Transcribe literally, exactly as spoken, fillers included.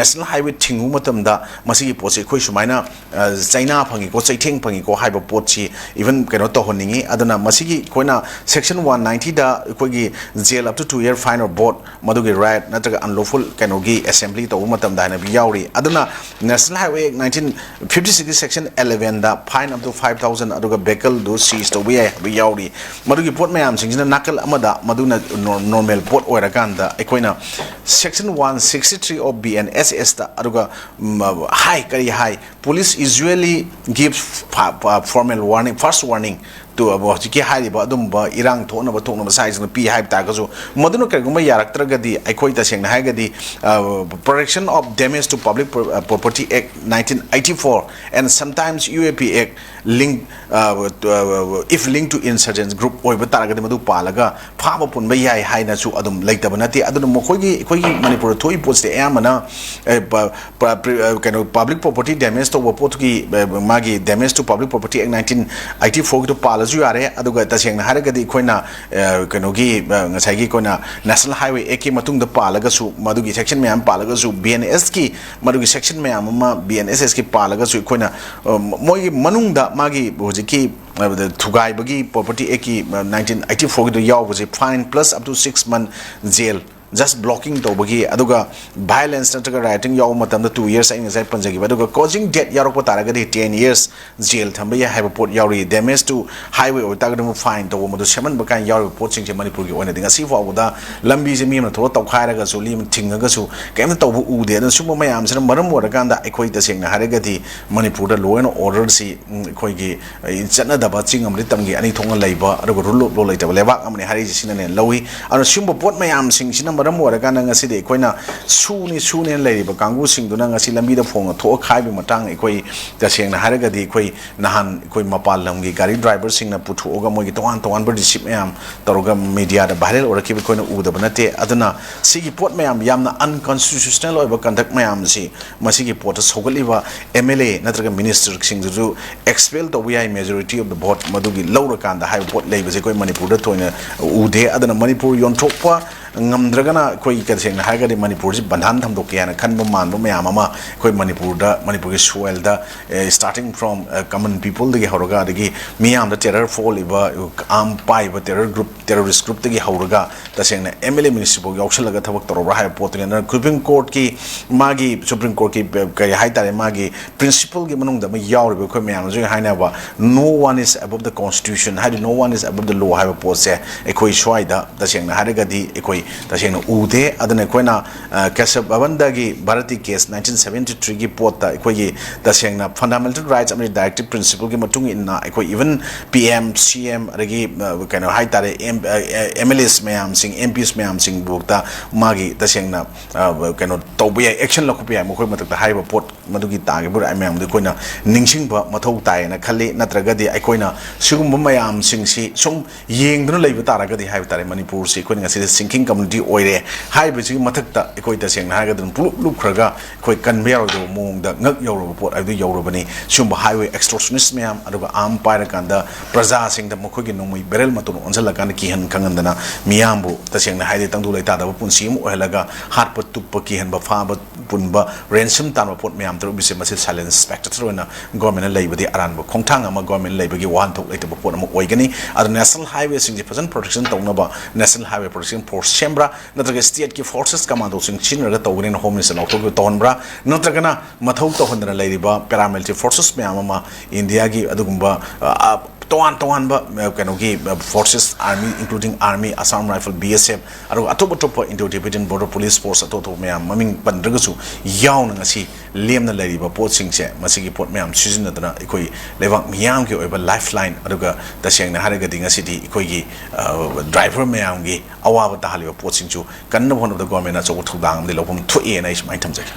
National highway ꯊꯤꯡꯉꯨꯕ ꯃꯇꯝꯗ ꯃꯁꯤꯒꯤ ꯄꯣꯠꯁꯤ ꯑꯩꯈꯣꯏ ꯁꯨꯃꯥꯏꯅ ꯆꯩꯅꯥ ꯐꯪꯉꯤꯀꯣ, ꯆꯩꯊꯦꯡ ꯐꯪꯉꯤꯀꯣ ꯍꯥꯏꯕ ꯄꯣꯠꯁꯤ ꯏꯚꯟ ꯀꯩꯅꯣ ꯇꯧꯍꯟꯅꯤꯡꯉꯤ꯫ ꯑꯗꯨꯅ ꯃꯁꯤꯒꯤ ꯑꯩꯈꯣꯏꯅ ꯁꯦꯛꯁꯟ ꯋꯥꯟ ꯅꯥꯏꯟꯇꯤꯗ ꯑꯩꯈꯣꯏꯒꯤ jail up to two year, fine or both, ꯃꯗꯨꯒꯤ right ꯅꯠꯇ꯭ꯔꯒ unlawful ꯀꯩꯅꯣꯒꯤ assembly ꯇꯧꯕ ꯃꯇꯝꯗ ꯍꯥꯏꯅ ꯌꯥꯎꯔꯤ꯫ ꯑꯗꯨꯅ National Highway Act nineteen fifty six section elevenꯗ fine up to five thousand ꯑꯗꯨꯒ vehicleꯗꯨ seize ꯇꯧꯕ ꯌꯥꯏ ꯍꯥꯏꯕ ꯌꯥꯎꯔꯤ꯫ ꯃꯗꯨꯒꯤ ꯄꯣꯠ ꯃꯌꯥꯝꯁꯤꯡꯁꯤꯅ ꯅꯥꯀꯜ ꯑꯃꯗ ꯃꯗꯨꯅ normal ꯄꯣꯠ ꯑꯣꯏꯔꯀꯥꯟꯗ ꯑꯩꯈꯣꯏꯅ section one sixty three of B N S Sꯇ ꯑꯗꯨꯒ ꯍꯥꯏ, ꯀꯔꯤ ꯍꯥꯏ, police usually give formal warning, first warning to ꯍꯧꯖꯤꯛꯀꯤ ꯍꯥꯏꯔꯤꯕ ꯑꯗꯨꯝꯕ ꯏꯔꯥꯡ ꯊꯣꯛꯅꯕ ꯊꯣꯛꯅꯕ ꯁꯥꯏꯁꯤꯅ ꯄꯤ ꯍꯥꯏꯕ ꯇꯥꯔꯒꯁꯨ, ꯃꯗꯨꯅ ꯀꯔꯤꯒꯨꯝꯕ ꯌꯥꯔꯛꯇ꯭ꯔꯒꯗꯤ ꯑꯩꯈꯣꯏ ꯇꯁꯦꯡꯅ ꯍꯥꯏꯔꯒꯗꯤ Protection of Damage to Public Property Act nineteen eighty four and sometimes U A P Act link, if linked to insurgent group ꯑꯣꯏꯕ ꯇꯥꯔꯒꯗꯤ ꯃꯗꯨ ꯄꯥꯜꯂꯒ ꯐꯥꯕ ꯄꯨꯟꯕ ꯌꯥꯏ ꯍꯥꯏꯅꯁꯨ ꯑꯗꯨꯝ ꯂꯩꯇꯕ ꯅꯠꯇꯦ꯫ ꯑꯗꯨꯅ ꯃꯈꯣꯏꯒꯤ, ꯑꯩꯈꯣꯏꯒꯤ ꯃꯅꯤꯄꯨꯔꯗ ꯊꯣꯛꯏ ꯄꯣꯠꯁꯤꯗꯤ ꯑꯌꯥꯝꯕꯅ ꯀꯩꯅꯣ, public property damage ꯇꯧꯕ ꯄꯣꯠꯇꯨꯒꯤ ꯃꯥꯒꯤ Damage to Public Property Act nineteen eighty fourꯒꯤꯗꯣ ꯄꯥꯜꯂꯁꯨ ꯌꯥꯔꯦ꯫ ꯑꯗꯨꯒ ꯇꯁꯦꯡꯅ ꯍꯥꯏꯔꯒꯗꯤ ꯑꯩꯈꯣꯏꯅ ꯀꯩꯅꯣꯒꯤ, ꯉꯁꯥꯏꯒꯤ ꯑꯩꯈꯣꯏꯅ National Highway Actꯀꯤ ꯃꯇꯨꯡꯗ ꯄꯥꯜꯂꯒꯁꯨ, ꯃꯗꯨꯒꯤ section ꯃꯌꯥꯝ ꯄꯥꯜꯂꯒꯁꯨ, B N Sꯀꯤ ꯃꯗꯨꯒꯤ section ꯃꯌꯥꯝ ꯑꯃ B N S Sꯀꯤ ꯄꯥꯜꯂꯒꯁꯨ, ꯑꯩꯈꯣꯏꯅ ꯃꯣꯏꯒꯤ ꯃꯅꯨꯡꯗ ꯃꯥꯒꯤ ꯍꯧꯖꯤꯛꯀꯤ ꯊꯨꯒꯥꯏꯕꯒꯤ Property Actꯀꯤ nineteen eighty fourꯒꯤꯗꯣ ꯌꯥꯎꯕꯁꯦ fine plus up to six month jail, just blocking ꯇꯧꯕꯒꯤ, ꯑꯗꯨꯒ violence ꯅꯠꯇ꯭ꯔꯒ rioting ꯌꯥꯎꯕ ꯃꯇꯝꯗ two years, ꯑꯩꯅ ꯉꯁꯥꯏ ꯄꯟꯖꯈꯤꯕ, ꯑꯗꯨꯒ causing death ꯌꯥꯎꯔꯛꯄ ꯇꯥꯔꯒꯗꯤ ten years jail ꯊꯝꯕ ꯌꯥꯏ ꯍꯥꯏꯕ ꯄꯣꯠ ꯌꯥꯎꯔꯤ꯫ Damage to highway ꯑꯣꯏꯇꯥꯔꯒꯗꯤ ꯑꯃꯨꯛ fine ꯇꯧꯕ, ꯃꯗꯨ ꯁꯦꯝꯍꯟꯕ ꯀꯥꯏꯅ ꯌꯥꯎꯔꯤꯕ ꯄꯣꯠꯁꯤꯡꯁꯦ ꯃꯅꯤꯄꯨꯔꯒꯤ ꯑꯣꯏꯅꯗꯤ ꯉꯁꯤ ꯐꯥꯎꯕꯗ ꯂꯝꯕꯤꯁꯦ ꯃꯤ ꯑꯃꯅ ꯊꯣꯛꯑ ꯇꯧꯈꯥꯏꯔꯒꯁꯨ, ꯃꯤ ꯑꯃꯅ ꯊꯤꯡꯉꯒꯁꯨ ꯀꯩꯝꯇ ꯇꯧꯕ ꯎꯗꯦ꯫ ꯑꯗꯨꯅ ꯁꯨꯝꯕ ꯃꯌꯥꯝꯁꯤꯅ ꯃꯔꯝ ꯑꯣꯏꯔꯀꯥꯟꯗ ꯑꯩꯈꯣꯏ ꯇꯁꯦꯡꯅ ꯍꯥꯏꯔꯒꯗꯤ ꯃꯅꯤꯄꯨꯔꯗ law and orderꯁꯤ ꯑꯩꯈꯣꯏꯒꯤ ꯆꯠꯅꯗꯕ, ꯆꯤꯡ ꯑꯃꯗꯤ ꯇꯝꯒꯤ ꯑꯅꯤ ꯊꯣꯛꯅ ꯂꯩꯕ, ꯑꯗꯨꯒ rule of law ꯂꯩꯇꯕ ꯂꯩꯕꯥꯛ ꯑꯃꯅꯤ ꯍꯥꯏꯔꯤꯁꯦ ꯁꯤꯅꯅꯦ ꯂꯧꯏ꯫ ꯑꯗꯨꯅ ꯁꯤꯒꯨꯝꯕ ꯄꯣꯠ ꯃꯌꯥꯝꯁꯤꯡꯁꯤꯅ ꯃꯔꯝ ꯑꯣꯏꯔꯀꯥꯟꯗ ꯉꯁꯤꯗꯤ ꯑꯩꯈꯣꯏꯅ ꯁꯨꯅꯤ ꯁꯨꯅꯦꯅ ꯂꯩꯔꯤꯕ ꯀꯥꯡꯕꯨꯁꯤꯡꯗꯨꯅ ꯉꯁꯤ ꯂꯝꯕꯤꯗ ꯐꯣꯡꯅ ꯊꯣꯛꯑ ꯈꯥꯏꯕꯒꯤ ꯃꯇꯥꯡ, ꯑꯩꯈꯣꯏ ꯇꯁꯦꯡꯅ ꯍꯥꯏꯔꯒꯗꯤ ꯑꯩꯈꯣꯏ ꯅꯍꯥꯟ ꯑꯩꯈꯣꯏ ꯃꯄꯥꯟ ꯂꯝꯒꯤ ꯒꯥꯔꯤ driverꯁꯤꯡꯅ ꯄꯨꯊꯣꯛꯑꯒ ꯃꯣꯏꯒꯤ ꯇꯣꯉꯥꯟ ꯇꯣꯉꯥꯟꯕ receipt ꯃꯌꯥꯝ ꯇꯧꯔꯒ mediaꯗ viral ꯑꯣꯏꯔꯛꯈꯤꯕ ꯑꯩꯈꯣꯏꯅ ꯎꯗꯕ ꯅꯠꯇꯦ꯫ ꯑꯗꯨꯅ ꯁꯤꯒꯤ ꯄꯣꯠ ꯃꯌꯥꯝ, ꯌꯥꯝꯅ unconstitutional ꯑꯣꯏꯕ conduct ꯃꯌꯥꯝꯁꯤ ꯃꯁꯤꯒꯤ ꯄꯣꯠꯇ ꯁꯧꯒꯠꯂꯤꯕ M L A ꯅꯠꯇ꯭ꯔꯒ ministerꯁꯤꯡꯗꯨꯁꯨ expel ꯇꯧꯕ ꯌꯥꯏ, majority of the vote ꯃꯗꯨꯒꯤ ꯂꯧꯔꯀꯥꯟꯗ ꯍꯥꯏꯕ ꯄꯣꯠ ꯂꯩꯕꯁꯦ ꯑꯩꯈꯣꯏ ꯃꯅꯤꯄꯨꯔꯗ ꯊꯣꯏꯅ ꯎꯗꯦ꯫ ꯑꯗꯨꯅ ꯃꯅꯤꯄꯨꯔ ꯌꯣꯟꯊꯣꯛꯄ ꯉꯝꯗ꯭ꯔꯒꯅ ꯑꯩꯈꯣꯏ ꯇꯁꯦꯡꯅ ꯍꯥꯏꯔꯒꯗꯤ ꯃꯅꯤꯄꯨꯔꯁꯤ ꯕꯟꯙꯥꯟ ꯊꯝꯗꯣꯛꯀꯦ ꯍꯥꯏꯅ ꯈꯟꯕ ꯃꯥꯟꯕ ꯃꯌꯥꯝ ꯑꯃ ꯑꯩꯈꯣꯏ ꯃꯅꯤꯄꯨꯔꯗ, ꯃꯅꯤꯄꯨꯔꯒꯤ ꯁꯣꯏꯜꯗ, starting from common peopleꯗꯒꯤ ꯍꯧꯔꯒ, ꯑꯗꯒꯤ ꯃꯤꯌꯥꯝꯗ ꯇꯦꯔꯔ ꯐꯣꯛꯍꯜꯂꯤꯕ, ꯑꯥꯝ ꯄꯥꯏꯕ ꯇꯦꯔꯔ ꯒ꯭ꯔꯨꯞ, ꯇꯦꯔꯣꯔꯤꯁ ꯒ꯭ꯔꯨꯞꯇꯒꯤ ꯍꯧꯔꯒ ꯇꯁꯦꯡꯅ ꯑꯦꯝ ꯑꯦꯜ ꯑꯦ ꯃꯤꯅꯤꯁꯇ꯭ꯔꯤꯐꯥꯎ ꯌꯥꯎꯁꯜꯂꯒ ꯊꯕꯛ ꯇꯧꯔꯕ꯭ꯔꯥ ꯍꯥꯏꯕ ꯄꯣꯠꯇꯨꯅꯤ꯫ ꯑꯗꯨꯅ ꯁꯨꯄ꯭ꯔꯤꯝ ꯀꯣꯔꯠꯀꯤ, ꯃꯥꯒꯤ ꯁꯨꯄ꯭ꯔꯤꯝ ꯀꯣꯔꯠꯀꯤ ꯀꯔꯤ ꯍꯥꯏꯇꯥꯔꯦ, ꯃꯥꯒꯤ ꯄ꯭ꯔꯤꯟꯁꯤꯄꯜꯒꯤ ꯃꯅꯨꯡꯗ ꯑꯃ ꯌꯥꯎꯔꯤꯕ, ꯑꯩꯈꯣꯏ ꯃꯌꯥꯝꯅꯁꯨ ꯍꯥꯏꯅꯕ "No one is above the constitution" ꯍꯥꯏꯗꯤ "No one is above the law" ꯍꯥꯏꯕ ꯄꯣꯠꯁꯦ ꯑꯩꯈꯣꯏ ꯁ꯭ꯋꯥꯏꯗ ꯇꯁꯦꯡꯅ ꯍꯥꯏꯔꯒꯗꯤ ꯑꯩꯈꯣꯏ ꯇꯁꯦꯡꯅ ꯎꯗꯦ꯫ ꯑꯗꯨꯅ ꯑꯩꯈꯣꯏꯅ, ꯑ, ꯀꯦꯁꯕ ꯚꯕꯟꯗꯒꯤ ꯚꯥꯔꯠꯀꯤ ꯀꯦꯁ ꯅꯥꯏꯟꯇꯤꯟ ꯁꯚꯦꯟꯇꯤ ꯊ꯭ꯔꯤꯒꯤ ꯄꯣꯠꯇ ꯑꯩꯈꯣꯏꯒꯤ ꯇꯁꯦꯡꯅ ꯐꯟꯗꯥꯃꯦꯟꯇꯦꯜ ꯔꯥꯏꯠꯁ ꯑꯃꯗꯤ ꯗꯥꯏꯔꯦꯛꯇꯤꯚ ꯄ꯭ꯔꯤꯟꯁꯤꯄꯜꯒꯤ ꯃꯇꯨꯡ ꯏꯟꯅ ꯑꯩꯈꯣꯏ even ꯄꯤ ꯑꯦꯝ, ꯁꯤ ꯑꯦꯝ, ꯑꯗꯒꯤ, ꯑ, ꯀꯩꯅꯣ ꯍꯥꯏꯇꯥꯔꯦ, ꯑꯦꯝ, ꯑ, ꯑꯦꯝ ꯑꯦꯜ ꯑꯦꯁ ꯃꯌꯥꯝꯁꯤꯡ, ꯑꯦꯝ ꯄꯤꯁ ꯃꯌꯥꯝꯁꯤꯡꯕꯨꯛꯇ ꯃꯥꯒꯤ ꯇꯁꯦꯡꯅ, ꯑ, ꯀꯩꯅꯣ ꯇꯧꯕ ꯌꯥꯏ, ꯑꯦꯛꯁꯟ ꯂꯧꯈꯠꯄ ꯌꯥꯏ ꯃꯈꯣꯏ ꯃꯊꯛꯇ ꯍꯥꯏꯔꯤꯕ ꯄꯣꯠ ꯃꯗꯨꯒꯤ ꯇꯥꯈꯤꯕ ꯔꯥꯏꯠ ꯃꯌꯥꯝꯗꯨ ꯑꯩꯈꯣꯏꯅ ꯅꯤꯡꯁꯤꯡꯕ ꯃꯊꯧ ꯇꯥꯏꯌꯦꯅ ꯈꯜꯂꯤ꯫ ꯅꯠꯇ꯭ꯔꯒꯗꯤ ꯑꯩꯈꯣꯏꯅ ꯁꯤꯒꯨꯝꯕ ꯃꯌꯥꯝꯁꯤꯡꯁꯤ ꯁꯨꯝ ꯌꯦꯡꯗꯨꯅ ꯂꯩꯕ ꯇꯥꯔꯒꯗꯤ ꯍꯥꯏꯕ ꯇꯥꯔꯦ, ꯃꯅꯤꯄꯨꯔꯁꯤ ꯑꯩꯈꯣꯏꯅ ꯉꯁꯤꯗꯤ ꯁꯤꯡꯀꯤꯡ ꯀꯝꯃꯨꯅꯤꯇꯤ ꯑꯣꯏꯔꯦ ꯍꯥꯏꯕꯁꯤꯒꯤ ꯃꯊꯛꯇ ꯑꯩꯈꯣꯏ ꯇꯁꯦꯡꯅ ꯍꯥꯏꯔꯒꯗꯤ ꯑꯗꯨꯝ ꯄꯨꯂꯨꯞ ꯂꯨꯞꯈ꯭ꯔꯒ ꯑꯩꯈꯣꯏ ꯀꯟꯕ ꯌꯥꯔꯣꯏꯗꯕ ꯃꯑꯣꯡꯗ ꯉꯛ ꯌꯧꯔꯕ ꯄꯣꯠ ꯍꯥꯏꯕꯗꯨ ꯌꯧꯔꯕꯅꯤ꯫ ꯁꯤꯒꯨꯝꯕ ꯍꯥꯏꯋꯦ ꯑꯦꯛꯁꯇꯣꯔꯁꯅꯤꯁ ꯃꯌꯥꯝ, ꯑꯗꯨꯒ ꯑꯥꯝ ꯄꯥꯏꯔꯀꯥꯟꯗ ꯄ꯭ꯔꯖꯥꯁꯤꯡꯗ ꯃꯈꯣꯏꯒꯤ ꯅꯣꯡꯃꯩ ꯕꯦꯔꯦꯜ ꯃꯇꯣꯟ ꯑꯣꯟꯁꯤꯜꯂꯀꯥꯟꯗ ꯀꯤꯍꯟ ꯈꯪꯍꯟꯗꯅ ꯃꯤꯌꯥꯝꯕꯨ ꯇꯁꯦꯡꯅ ꯍꯥꯏꯗꯤ ꯇꯪꯗꯨ ꯂꯩꯇꯥꯗꯕ ꯄꯨꯟꯁꯤ ꯑꯃ ꯑꯣꯏꯍꯜꯂꯒ ꯍꯥꯠꯄ, ꯇꯨꯞꯄ, ꯀꯤꯍꯟꯕ, ꯐꯥꯕ, ꯄꯨꯟꯕ, ꯔꯦꯟꯁꯝ ꯇꯥꯟꯕ ꯄꯣꯠ ꯃꯌꯥꯝ ꯇꯔꯨꯛ ꯃꯤꯁꯦ ꯃꯁꯤ ꯁꯥꯏꯂꯦꯟꯁ ꯁ꯭ꯄꯦꯛꯇꯦꯇꯔ ꯑꯣꯏꯅ ꯒꯣꯔꯃꯦꯟꯅ ꯂꯩꯕꯗꯤ ꯑꯔꯥꯟꯕ ꯈꯣꯡꯊꯥꯡ ꯑꯃ, ꯒꯣꯔꯃꯦꯟꯅ ꯂꯩꯕꯒꯤ ꯋꯥꯍꯟꯊꯣꯛ ꯂꯩꯇꯕ ꯄꯣꯠ ꯑꯃ ꯑꯣꯏꯒꯅꯤ꯫ ꯑꯗꯨ ꯅꯦꯁꯅꯦꯜ ꯍꯥꯏꯋꯦꯁꯤꯡꯁꯦ ꯐꯖꯅ ꯄ꯭ꯔꯣꯇꯦꯛꯁꯟ ꯇꯧꯅꯕ ꯅꯦꯁꯅꯦꯜ ꯍꯥꯏꯋꯦ ꯄ꯭ꯔꯣꯇꯦꯛꯁꯟ ꯐꯣꯔꯁ ꯁꯦꯝꯕ꯭ꯔꯥ, ꯅꯠꯇ꯭ꯔꯒ ꯁ꯭ꯇꯦꯠꯀꯤ ꯐꯣꯔꯁꯦꯁ ꯀꯃꯥꯟꯗꯣꯁꯤꯡ ꯁꯤꯖꯤꯟꯅꯔꯒ ꯇꯧꯒꯅꯤꯅ ꯍꯣꯝ ꯃꯤꯅꯤꯁꯇꯔ ꯂꯥꯎꯊꯣꯛꯈꯤꯕ ꯇꯧꯍꯟꯕ꯭ꯔꯥ, ꯅꯠꯇ꯭ꯔꯒꯅ ꯃꯊꯧ ꯇꯧꯍꯟꯗꯅ ꯂꯩꯔꯤꯕ ꯄꯦꯔꯥꯃꯤꯂꯤꯇꯔꯤ ꯐꯣꯔꯁꯦꯁ ꯃꯌꯥꯝ ꯑꯃ ꯏꯟꯗꯤꯌꯥꯒꯤ ꯑꯗꯨꯒꯨꯝꯕ, ꯑ, ꯑ, ꯇꯣꯉꯥꯟ ꯇꯣꯉꯥꯟꯕ, ꯑ, ꯀꯩꯅꯣꯒꯤ, ꯑ, forces, army, including Army, Assam Rifle, B S F, ꯑꯗꯨꯒ ꯑꯇꯣꯞ ꯑꯇꯣꯞꯄ Indo Tibetan border police force ꯑꯇꯣꯞ ꯑꯇꯣꯞꯄ ꯃꯌꯥꯝ ꯃꯃꯤꯡ ꯄꯟꯗ꯭ꯔꯒꯁꯨ ꯌꯥꯎꯅ ꯉꯁꯤ ꯂꯦꯝꯅ ꯂꯩꯔꯤꯕ ꯄꯣꯠꯁꯤꯡꯁꯦ, ꯃꯁꯤꯒꯤ ꯄꯣꯠ ꯃꯌꯥꯝ ꯁꯤꯖꯤꯟꯅꯗꯨꯅ ꯑꯩꯈꯣꯏ ꯂꯩꯕꯥꯛ ꯃꯤꯌꯥꯝꯒꯤ ꯑꯣꯏꯕ ꯂꯥꯏꯐ ꯂꯥꯏꯟ, ꯑꯗꯨꯒ ꯇꯁꯦꯡꯅ ꯍꯥꯏꯔꯒꯗꯤ ꯉꯁꯤꯗꯤ ꯑꯩꯈꯣꯏꯒꯤ, ꯑ, ꯗ꯭ꯔꯥꯏꯚꯔ ꯃꯌꯥꯝꯒꯤ ꯑꯋꯥꯕ ꯇꯥꯍꯜꯂꯤꯕ ꯄꯣꯠꯁꯤꯡꯁꯨ ꯀꯟꯅꯕ ꯍꯣꯠꯅꯕꯗ ꯒꯣꯔꯃꯦꯟꯅ ꯑꯆꯧꯕ ꯊꯧꯗꯥꯡ ꯑꯃꯗꯤ ꯂꯧꯐꯝ ꯊꯣꯛꯑꯦꯅ ꯑꯩ ꯁꯨꯃꯥꯏꯅ ꯊꯝꯖꯒꯦ꯫